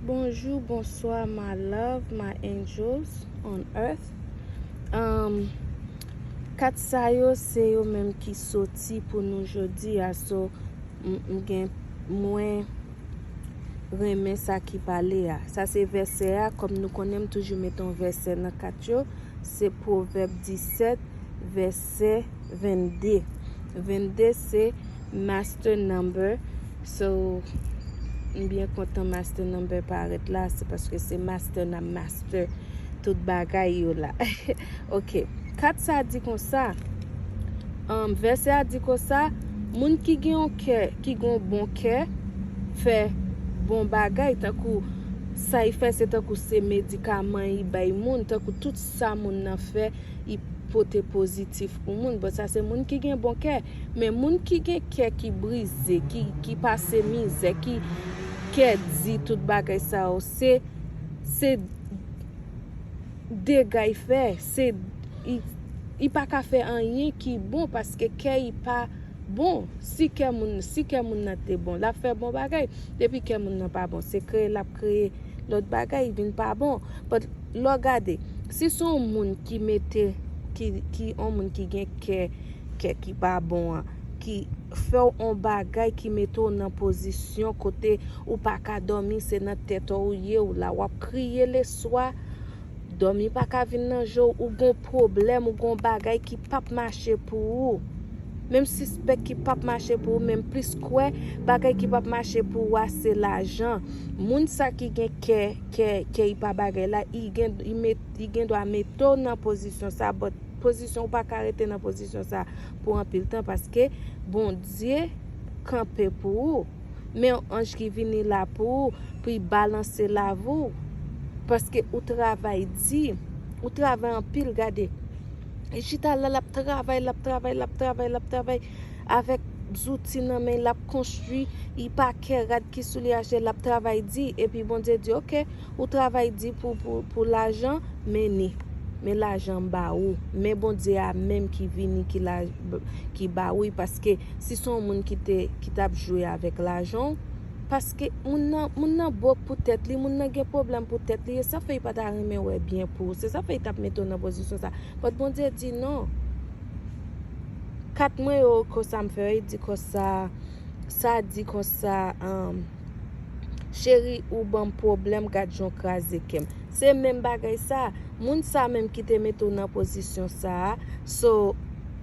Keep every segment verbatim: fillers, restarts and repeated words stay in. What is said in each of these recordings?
Bonjou, bonswa, my love, my angels on earth. Um, kat sa yo, se yo menm ki soti pou nou jodi a. So, m, m gen, mwen renmen sa ki pale a. Sa se vèsè a, kòm nou konnen m toujou mete yon vèsè nan kat yo. Se Pwovèb disèt, vèsè vennde. Vennde se master number. So, m byen kontan master number parèt la, se paske se master n ap master tout bagay yo la. Ok. Kat sa di konsa, um, vèsè a di konsa, moun ki gen yon kè, ki gen yon bon kè, fè bon bagay, tankou sa y fè, se tankou se medikaman y bay moun, tankou tout sa moun nan fè, y pote pozitif pou moun. Bon, sa se moun ki gen bon kè. Men moun ki gen kè ki brize, ki, ki pase mizè, ki kè di, tout bagay sa yo, se, se dega y fè, se, y, y pa ka fè anyen ki bon, paske kè y pa bon. Si kè moun, si kè moun nan te bon, l ap fè bon bagay. Depi kè moun nan pa bon, se kreye l ap kreye lòt bagay, vin pa bon. But lè w gade, si se yon moun ki mete, ki, ki yon moun ki gen kè, kè ki pa bon an, ki fè w yon bagay ki mete w nan pozisyon kote ou pa ka dòmi, se nan tèt ou ye, ou la, w ap kriye leswa, dòmi pa ka vin nan je w, ou gon pwoblèm, ou gon bagay ki p ap mache pou ou. Menm sispèk ki p ap mache pou ou, menm plis kwè bagay ki p ap mache pou ou a se lajan. Moun sa ki gen kè, kè, kè y pa bagay la, y gen, y met, y gen dwa mete w nan pozisyon sa, but pozisyon, ou pa ka rete nan pozisyon sa pou anpil tan, paske Bondye kanpe pou ou. Men yon anj ki vini la pou ou, pou y balanse lavi w. Paske ou travay di, ou travay anpil, gade. Li chita la, l ap travay, l ap travay, l ap travay, l ap travay. Avèk zouti nan men, l ap konstwi, li pa kè rad ki sou li achte, l ap travay di. Epi Bondye di, ok, ou travay di pou, pou, pou lajan, men ni. Men lajan m ba ou. Men Bondye a menm ki vini, ki la, ki ba ou, paske si se yon moun ki te, ki t ap jwe avèk lajan w, paske moun nan, moun nan bwòk pou tèt li, moun nan gen pwoblèm pou tèt li, e sa fè li pa ta renmen wè byen pou ou. Se sa fè li t ap mete w nan pozisyon sa. But Bondye di non. Kat mwen yo, konsa m fè, li di konsa, sa di konsa, um, cheri, ou ban m pwoblèm, gad jan w kraze kè m. Se menm bagay sa, moun sa menm ki te mete w nan pozisyon sa a, so,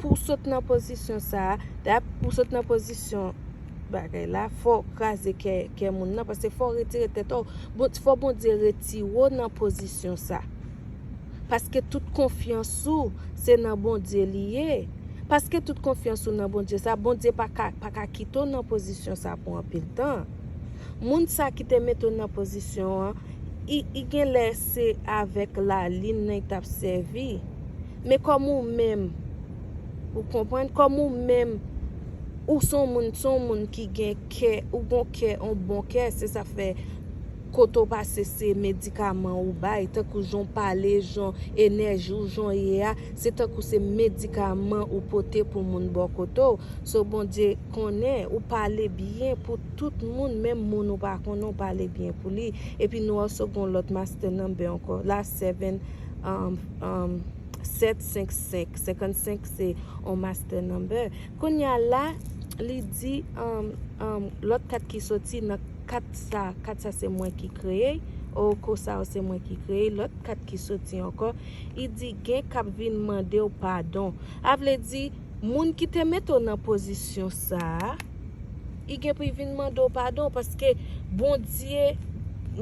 pou w sot nan pozisyon sa a, dayè, pou w sot nan pozisyon bagay la, fò w kraze kè, kè moun nan, paske fò w retire tèt ou. Bon, fò Bondye retire w nan pozisyon sa. Paske tout konfyans ou, se nan Bondye li ye. Paske tout konfyans ou nan Bondye sa, Bondye pa ka, pa ka kite w nan pozisyon sa pou anpil tan. Moun sa ki te mete w nan pozisyon an, i, i gen lè se avèk lalin nan i t ap sèvi. Men kòm ou menm, ou konprann, kòm ou menm, ou se yon moun, se yon moun ki gen kè, ou gon kè, yon bon kè, se sa fè kote w pase se medikaman ou bay, tankou jan w pale, jan enèji w, jan w ye a, se tankou se medikaman ou pote pou moun bò kote w. So Bondye konnen ou pale byen pou tout moun, menm moun ou pa konnen ou pale byen pou li. Epi nou wè se gon lòt master number ankò. La seven, um, um, sèt senk senk. Senkannsenk se yon master number. Kounye a la, li di, um, um, lòt kat ki soti nan kat sa, kat sa se mwen ki kreye, oko sa yo se mwen ki kreye, lòt kat ki soti ankò, li di gen k ap vin mande w padon. A vle di, moun ki te mete w nan pozisyon sa a, li gen pou l vin mande w padon, paske Bondye,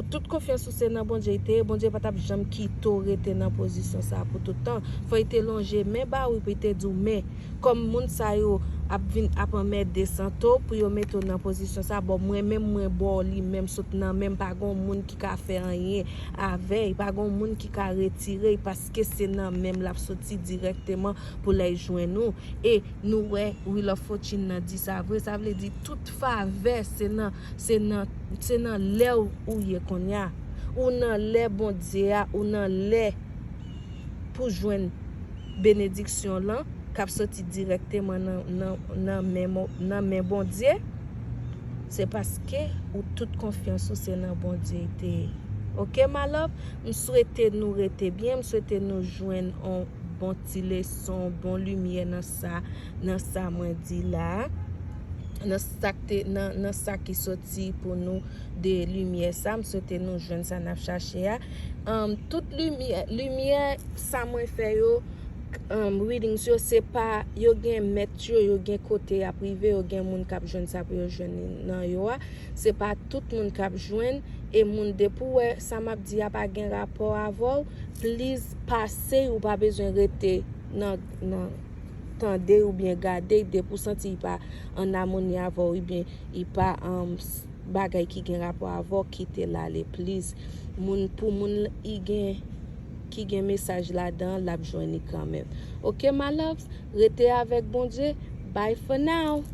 tout konfyans ou se nan Bondye li te ye, Bondye pa t ap janm kite w rete nan pozisyon sa a pou tout tan. Fò li te lonje men ba ou, pou li te di w, men, kòm moun sa yo ap vin ap anmède Santo pou yo mete w nan pozisyon sa, bon, mwen menm, mwen ba w li menm, sot nan men m, pa gen yon moun ki ka fè anyen avè l, pa gen yon moun ki ka retire l, paske se nan men m l ap soti dirèkteman pou l al jwenn ou. E nou wè Wheel of Fortune nan di sa vre, sa vle di tout favè se nan, se nan, se nan lè w, ou ye kounye a. Ou nan lè Bondye a, ou nan lè pou jwenn benediksyon lan k ap soti dirèkteman nan, nan, nan men, nan men Bondye. Se paske ou tout konfyans ou se nan Bondye li te ye. Ok, my love? M swete nou rete byen, m swete nou jwenn yon bon ti leson, bon limyè nan sa, nan sa mwen di la a. Nan sa k te, nan, nan sa ki soti pou nou de limyè sa, m swete nou jwenn sa n ap chache a. Um, tout limyè, limyè sa mwen fè yo, um, readings yo, se pa, yo gen mèt yo, yo gen kote y ap rive, yo gen moun k ap jwenn sa pou yo jwenn li nan yo a. Se pa tout moun k ap jwenn, e moun depi w wè sa m ap di a pa gen rapò avè w, please pase, ou pa bezwen rete nan, nan tande oubyen gade, depi w santi li pa an amoni avè w, oubyen li pa, um, bagay ki gen rapò avè w, kite l ale, please. Moun, pou moun li gen, ki gen mesaj ladan, l ap jwenn li kanmenm. Ok, my loves, rete avèk Bondye. Bye for now.